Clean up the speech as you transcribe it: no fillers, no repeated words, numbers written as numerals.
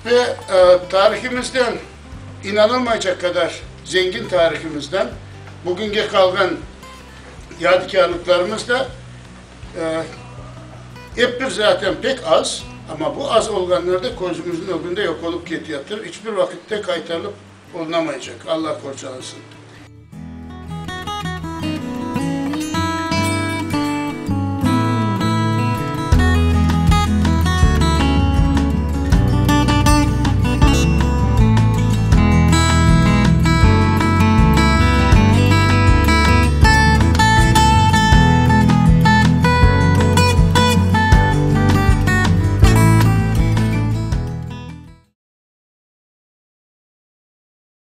Ve tarihimizden, inanılmaycaq qadar zengin tarihimizden bugünge qalğan yadikârlıqlarımız da ep bir zaten pek az, amma bu az olğanlar da közümizniñ ögünde yoq olıp ketiyatır, iç bir vaqıtte qaytarılıp olunamaycaq, Alla qorçalasın.